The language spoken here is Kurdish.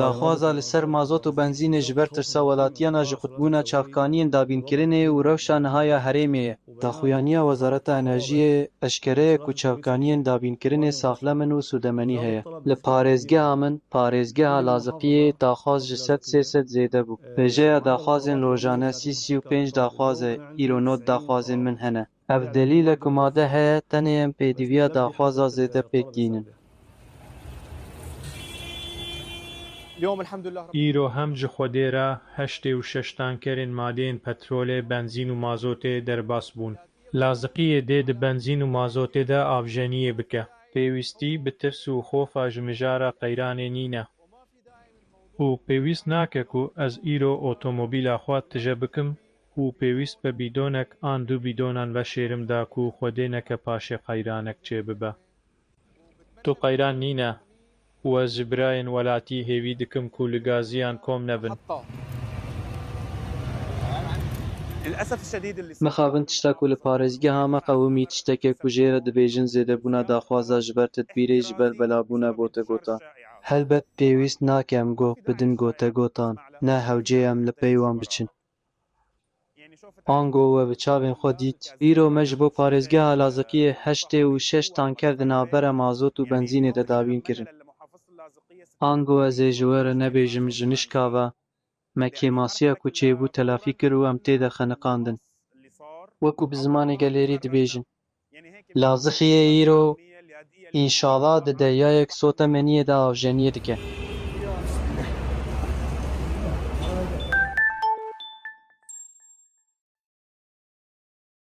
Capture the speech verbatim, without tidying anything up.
Daxwaza li ser mazot û benzînê ji ber tirsa welatiyana ji qutbûna çavkaniyên dabînkirinê û rewşa niha ya herêmê ye. Daxuyaniya Wezareta Enerjiyê eşkere ye ku çavkaniyên dabînkirinê saxlem in û sûdemenî heye. Li parêzgeha min, parêzgeha Laziqiyê, daxwaz ji sed sê sed zêde bû. Pêjeya daxwazên rojane sî sî û pênc daxwaz e, îro nod daxwazên min hene. Ev delîl e ku made heye, tenê em pêdiviya daxwaza zêde pêk tînin. Îro hem ji Xwedê re heştê û şeş tankerên madeyên petrolê, benzîn û mazotê derbas bûn. Laziqiyê dê di benzîn û mazotê de avjeniyê bike. Pêwîstî bi tirs û xofa ji mijara qeyranê nîne. Û pêwîst nake ku ez îro otomobîla xwe tije bikim û pêwîst be bîdonek an du bîdonan veşêrim da ku Xwedê neke paşê qeyranek çêbibe. Tu qeyran nîne û ez ji birayên welatî hêvî dikim ku li gaziyan kom nebin. Mixabin tişta ku li parêzgeha me qewimî tişteke ku jê re dibêjin zêdebûna daxwaza ji ber tedbîrê ji ber belabûna bote gotan. Helbet pêwîst nake em goh bidin gotegotan, ne hewcê em li pey wan biçin. Ango we bi çavên xwe dît. Îro me ji bo parêzgeha Laziqiyê heştê û şeş tanker di navbera mazot û benzînê de dabîn kirin. Ango ez ê ji we re nebêjim ji nişka ve me kêmasiya ku çêbû telafî kir û em tê de xeniqandin. Wekû bi zimanê gelêrî dibêjin. Lazixiyê îro înşala di deryayek sotemeniyê de avjeniyê dike.